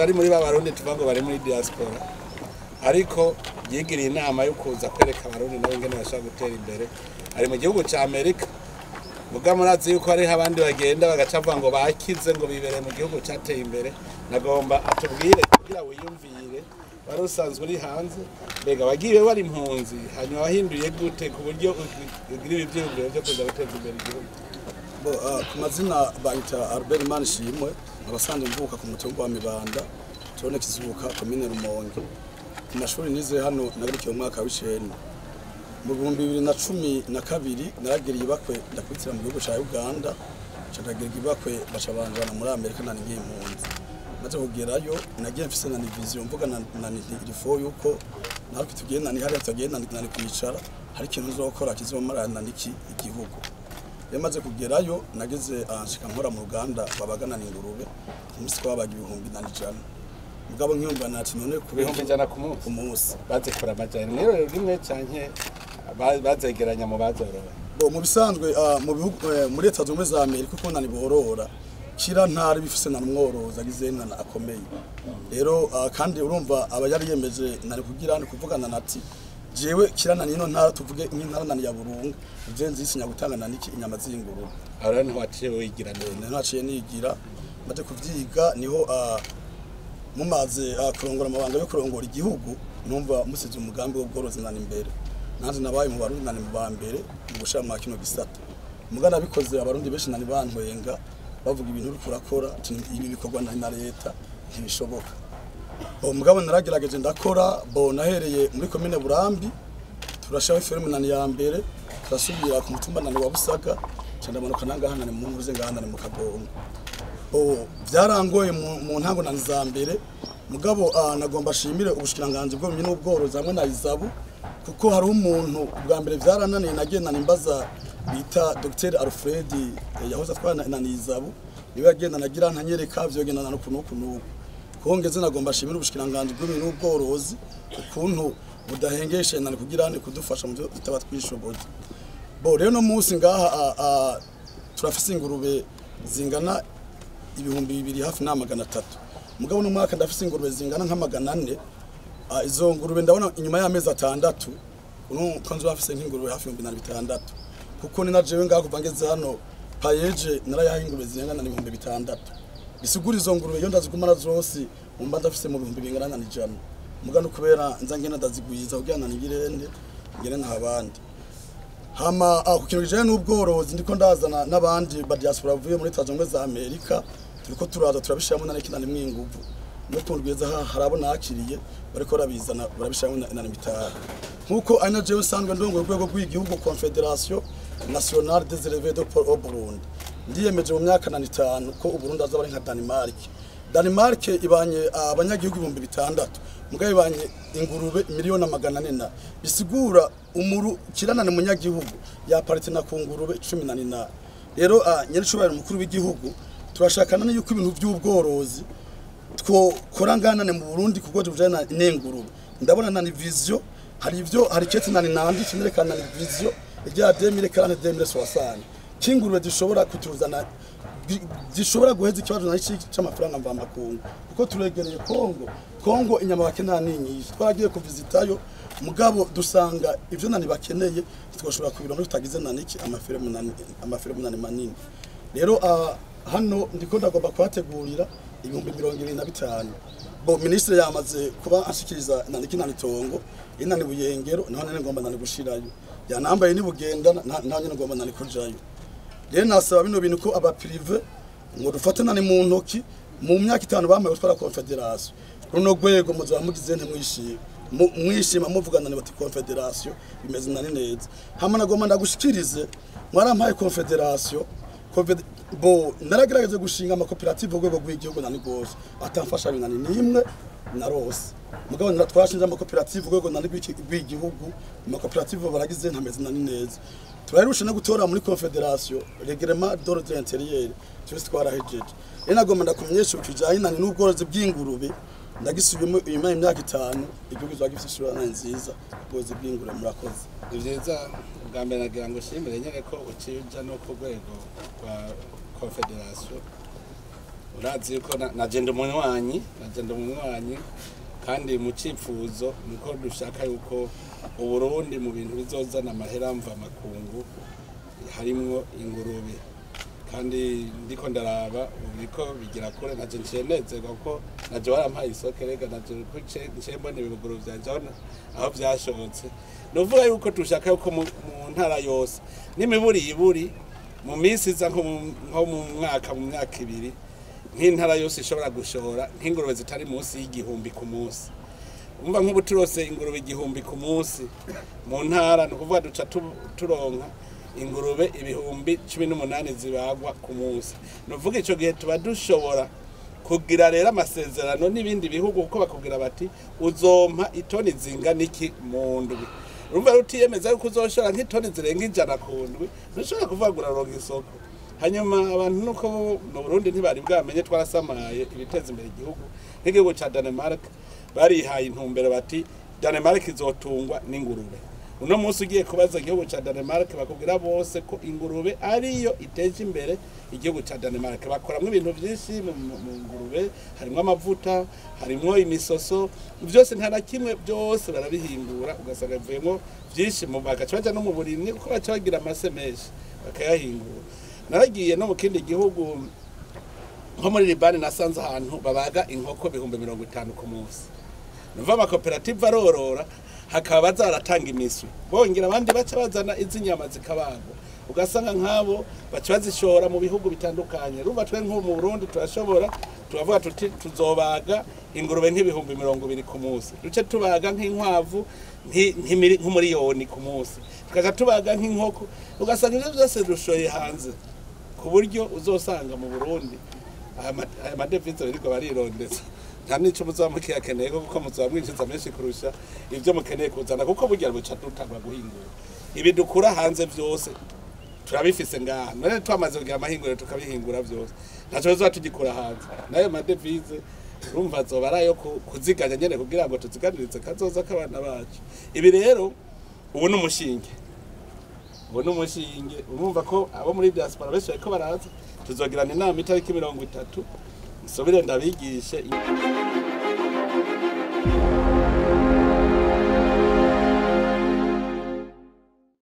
ari muri ba Barundi tuvuga ngo bari muri diaspora, ariko yigiriye inama yo kuza kwereka Abarundi nabo ingene bashobora gutera imbere. Ari mu gihugu ca Amerika. Muga murazi yuko hariho abandi bagenda bagaca bavuga ngo bakize, ngo bibereye mu gihugu cateye imbere. Nagomba atubwire kugira wiyumvire, wari usanzwe uri hanze, mbega wagiye wari impunzi, hanyuma wahinduye gute ku buryo ugira ibi vyiyumviro vyo kuza guteza imbere igihugu? Bo, ku mazina banyita Albert Manishimwe, abasanzwe mvuka ku mutumba wa Mibanda, zone Kizuka, komine Rumonge. Ku mashuri nize hano nagarukiye mu mwaka w'9. Mu 2012 naragiriye ibakwe ndakwitira mu gihugu ca Uganda, nca ndagira ibakwe baca banjana muri Amerika nani ngiye impunzi. Maze kugerayo nagiye mfise na vision, mvuga na ilifo yuko natwe tugiye nani hariya tugiye nani kwicara, hari ikintu nzokora kizomara nani iki igihugu. Yamaze kugerayo nageze anshika nkora mu ruganda babagana n'ingurube, ku munsi twabaga 100,000. Mugabo nkiyumva nati none kubera 100,000 ku munsi? Ku munsi. Bazikora amajana rero rimwe canke bazegeranya mu bazorora? Bo, mu bisanzwe mu bihugu muri Leta Zunze Ubumwe za Amerika uko nani borora, kira ntari bifise na mworozi agize nana akomeye. Rero kandi urumva aba yari yemeje nari kugira ni kuvugana nati jewe kira nani ino ntara, tuvuge nk'intara nani ya Burunga, je nzisinya gutanga nani iki inyama z'ingurube. Aho rero niho waciye wigira neza? Niho naciye nigira, maze kuvyiga niho mumaze kurongora amabanga yo kurongora igihugu, numva musize umugambi w'ubworozi nani imbere. Nanjye nabaye mu Barundi nani mu ba mbere mu gushira mwa kino gisata. Muga nabikoze Abarundi benshi nani bantwenga, bavuga ibintu uriko urakora ati ibi bikorwa na leta ntibishoboka. Bo, mugabo naragerageje ndakora. Bo, nahereye muri komine Burambi, turashaho ferme nani ya mbere, turasubira ku mutumba nani wa Busaga, nca ndamanuka nangaha nani mu nkuruze ngaha nani mu Kagongo. Bo, byarangoye mu ntango nani za mbere, mugabo nagomba ashimire ubushikiranganji bw'uburimyi n'ubworozi hamwe na ISABU, kuko hari umuntu bwa mbere byarananiye nagiye nani mbaza bita Dr Alfred, yahoze atwara nani ISABU, niwe yagenda nagira ntanyereka vyogenda na nuku nuku nuku. Kongeze nagomba ashimire ubushikiranganji bw'uburimyi n'ubworozi ukuntu budahengeshe nani kugira ni kudufasha mu byo tutaba twishoboye. Bo, rero no munsi ngaha turafise ingurube zingana 2300. Mugabo no mwaka ndafise ingurube zingana nka 400. Izo ngurube ndabona inyuma y'amezi 6 uno ko nzo bafise nk'ingurube hafi 2600, kuko ni na jewe ngaho kuva ngeze hano payeje narayaha ingurube zingana na 6000. Bisigura izo ngurube iyo ndazigumana zose umba ndafise mu bihumbi bingana na 100. Mugano kubera nza ngenda ndazigwiza kugira ngo nigirende ngene nta bandi. Hama ku kintu kijanye n'ubworozi ndiko ndazana n'abandi ba diaspora bavuye muri Leta Zunze Ubumwe za Amerika, turiko turaza turabishiramo na kinani mwinguvu no kundwiza harabo nakiriye bariko barabizana barabishiramo na mitari, nkuko ari na jewe usanzwe ndongoye urwego rw'igihugu Confédération Nationale des Éleveurs de Porc au Burundi. Ndiyemeje mu myaka na 5 ko Uburundi azaba ari nka Denmark. Denmark ibanye abanyagihugu 6000, mugabo ibanye ingurube 400,000,000 na bisigura umuru kirana ni munyagihugu yaparite na ku ngurube 14. Rero nyenicubahiro umukuru w'igihugu, turashakana yuko ibintu by'ubworozi twokora nganane mu Burundi kuko tujana n'ingurube. Ndabona na ni vision, hari ivyo hari kete nani nanditse nerekana ni vision rya 2040 2060 kingurube zishobora kutuzana zishobora guheza ikibazo na c'amafaranga mvamakungu, kuko turegereye Kongo. Kongo inyama bakenera ni nyinshi, twaragiye kuvizitayo, mugabo dusanga ivyo nani bakeneye twashobora kubironka tutagize naniki amaferme nani manini. Rero hano ndiko ndagomba kuhategurira 25,000. Bo, ministre yamaze kuba ashikiriza naniki nani tongo inani Buyengero, naho nene ngomba nani gushirayo, yanambaye ni Bugenda naho nyene ngomba nani kujayo. Rero nasaba bino bintu ko aba privé ngo dufate nani mu ntoki mu myaka 5 bamaye gutwara confédération, runo rwego muzoba mugize nte mwishima mwishima muvugana ni bati confédération bimeze nani neza. Hama nagomba ndagushikirize, mwarampaye confédération. Bo, naragerageje gushinga amakoperative urwego rw'igihugu nani gose atamfashanyo nani nimwe narose, mugabo twashinze amakoperative urwego nani rw'igihugu, amakoperative baragize ntameze nani neza. Turarusha no gutora muri confédération règlement d'ordre intérieur, twese twarahejeje. Rero nagomba ndakumenyesha ukijanye nani n'ubworozi bw'ingurube, ndagisubiyemo inyuma y'imyaka 5 igihugu kizoba gifise isura nani nziza ubworozi bw'ingurube. Murakoze. Ni vyiza. Ubwa mbere nagira ngo ushimire nyene ko uciye uja no ku rwego rwa confédération. Urazi yuko naje ndi umunywanyi, kandi mu cipfuzo niko dushaka yuko Uburundi mu bintu bizozana amahera mva makungu harimwo ingurube, kandi ndiko ndaraba ubiko bigira kure, naje ncenezerwa kuko naje warampaye isoko, rega naje nce mbona ibibuguru vyanje aho vyashotse. Nuvuga yuko dushaka yuko mu ntara yose n'imiburi iburi mu minsi iza nko mu mwaka, mu myaka ibiri, nk'intara yose ishobora gushora nk'ingurube zitari munsi y'igihumbi ku munsi. Umva nk'ubu turose ingurube 1000 ku munsi mu ntara, ni ukuvuga duca turonka ingurube 18,000 zibagwa ku munsi. Ni ukuvuga ico gihe tuba dushobora kugira rero amasezerano n'ibindi bihugu, kuko bakubwira bati uzompa itoni zingana iki mu ndwi. Urumva utiyemeza yuko uzoshora nk'itoni zirenga 100 ku ndwi, ntushobora kuvuga ngo uraronka isoko. Hanyuma abantu nuko mu Burundi ntibari bwamenye, twarasamaye ibiteza imbere igihugu. Nk'igihugu ca Denmark barihaye intumbero bati Denmark izotungwa n'ingurube. Uno munsi ugiye kubaza igihugu ca Denmark bakubwira bose ko ingurube ariyo iteje imbere igihugu ca Denmark. Bakoramwo ibintu vyinshi mu ngurube, harimwo amavuta, harimwo imisoso, byose nta na kimwe, byose barabihingura, ugasanga bivuyemwo vyinshi. Mu bagaca baja no mu burimyi kuko baca bagira amase menshi bakayahingura. Naragiye no mu kindi gihugu nko muri Libani, nasanze ahantu babaga inkoko 50,000 ku munsi. Numva amakoperative arorora, hakaba bazaratanga imiswi, bongera abandi baca bazana izi nyama zikabagwa, ugasanga nk'abo baca bazishora mu bihugu bitandukanye. Urumva twe nko mu Burundi turashobora, turavuga tuti tuzobaga ingurube nk'ibihumbi 20 ku munsi, duce tubaga nk'inkwavu nk'umuriyoni ku munsi, tukaja tubaga nk'inkoko, ugasanga ivyo vyose dushoye hanze, ku buryo uzosanga mu Burundi aya madevize biriko barirondeza nta nico muzaba mukiyakeneye, kuko muzaba mwinjiza menshi kurusha ivyo mukeneye kuzana, kuko burya buca dutangwa guhingura ibi dukura hanze vyose turabifise ngaha. None twamaze kugira amahinguriro tukabihingura vyose, ntaco tuzoba tugikura hanze. Nayo madevize urumva azoba ari ayo kuziganya nyene kugira ngo tuziganirize kazoza k'abana bacu. Ibi rero ubu ni umushinge, urumva ko abo muri diaspora benshi bariko baraza. Tuzogirana inama itariki 30, nsubire ndabigishe.